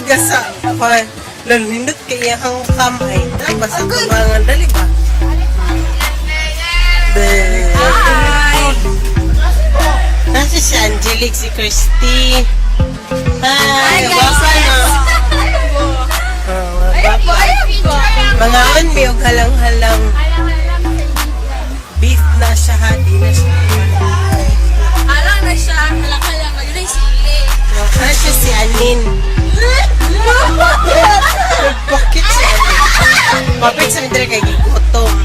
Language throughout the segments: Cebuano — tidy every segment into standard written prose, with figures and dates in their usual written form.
Gasa pa. Lalindot kay iyang kamay. Lang ba sa tubangan dali ba? Be. Hi! Nasa si Angelique, si Christy. Hi, Hi, guys. Gwapa na. Oh, gwapa. Mga on may og halang-halang beef na siya ha, di na siya. Alang na siya. Halang-halang. Ayun ay sili. Nasa si Anin. Bakit si Anin? Mapit sa midre kay gigutom.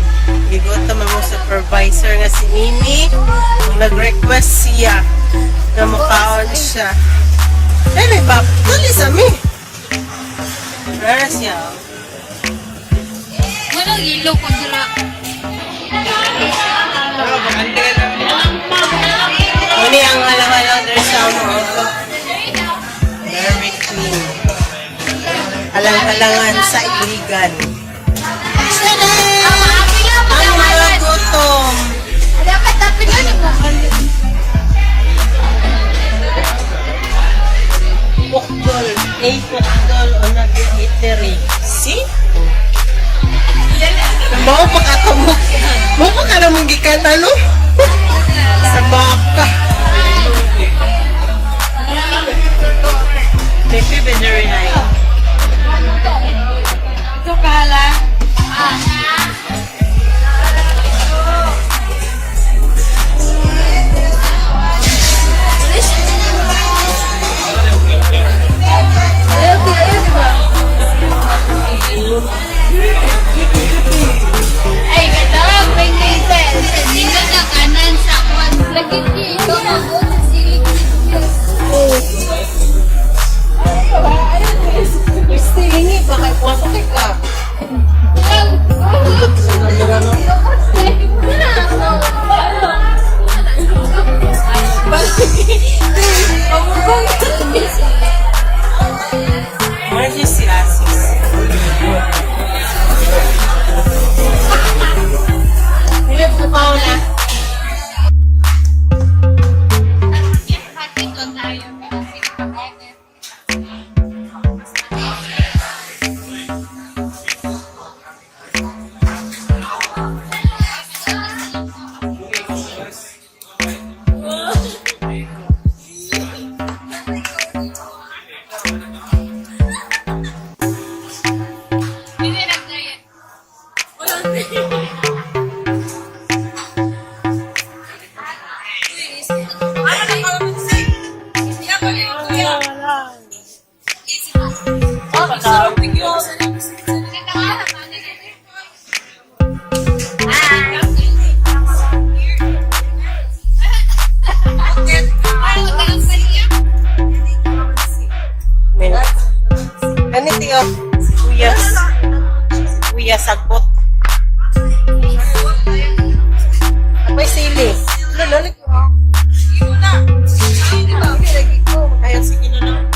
Gigutom ang mong supervisor nga si Mimi. Nung nag-request siya na mukaon siya. Eh, may bab. Dali sa mi. Rara siya, oh. Walang ilo ko dira. Muni ang halang-halang there sa mo. Very clean. Halang-halangan sa iligan. Ang mga gutom. Dapat dapat yun mo. Pukdol. A pukdol o nag-eatery. See? Mao pa ka mo. Mao pa ka namong gikan ano? Sa baka. Maybe very high. Ito kala. Ay, katawag, may natin. Dito na kanan sa kwan. Lagi dito, mabuo sa silig. Christy, hingi pa kay pumasok ka. Marcia si Asis. Hindi po pa na. Minute. Ano tiyo? Kuya. Kuya sagbot. Apay sili. Lolo, Ayaw, sige na lang.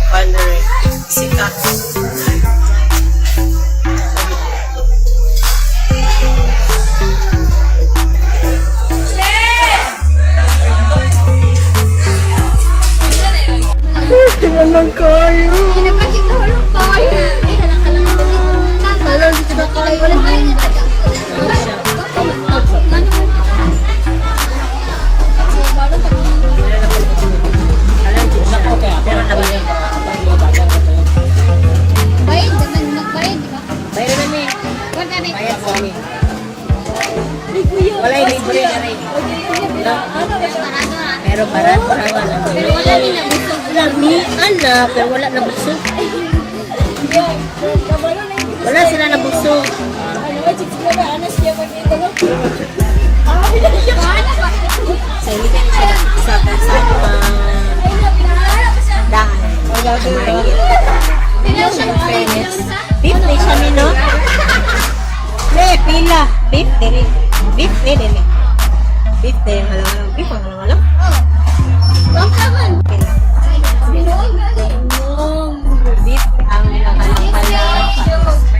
Paner, sikat. Walang kayo. Pinapakita ko lang kayo. Ay, halang halang. Halang dito na kayo. Wala tayo. Bayad naman, magbayad, di ba? Bayad na mi. Wala na. Bayad sa mi. Wala libre na rin. Pero barato naman. Pero wala din na busog. Lami, ana, pero wala na busog. Wala sila na busog. Sa hindi ka siya sa mga daan. Kumain. Fairness. Beef ni siya mi, no? Ne, pila. Beef diri. Beef ni dili. Beef din halang-halang. Beef ang halang-halang. Pila. Beef ang halang-halang.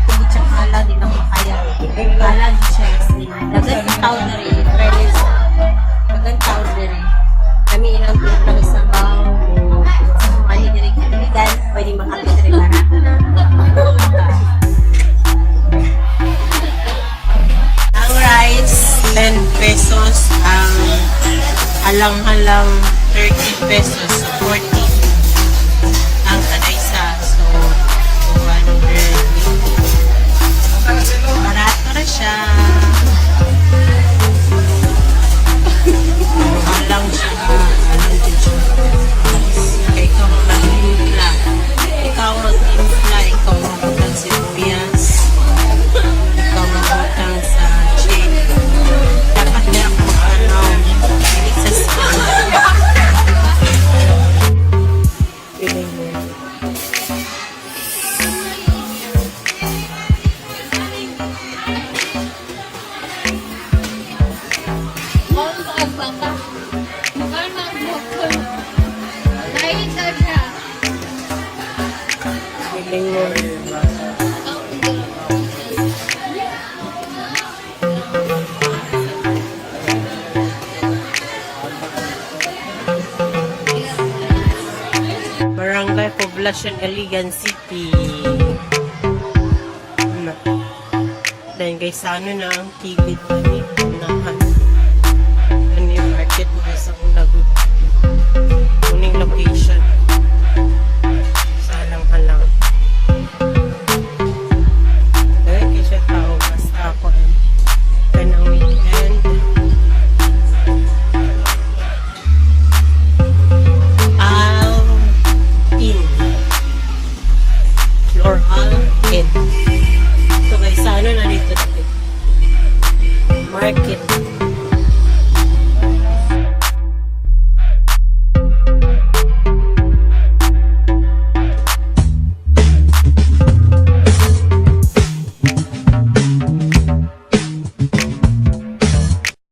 Kung siya kala, di na makaya. Kala di siya. Dagan tao na rin. Fairness. Dagan tao na rin. Kami ilang timpla sa sabaw. Ano diri kaibigan, pwede makapit rin barato na. Ang rice, 10 pesos. Ang halang-halang, 30 pesos. So, 40. Ang kadaysa, so, 280. Barato na siya. Halang siya. Halang din siya. Kaya ikaw ang magtimpla. Ikaw ang magtimpla. Ikaw ang magbutang sibuyas. Ikaw ang magbutang sa chili. Dapat na ako ano, dili sa skin. Feeling mo. Feeling mo. Barangay Poblacion, Iligan City. Na. Dahil guys, ano na ang tigid.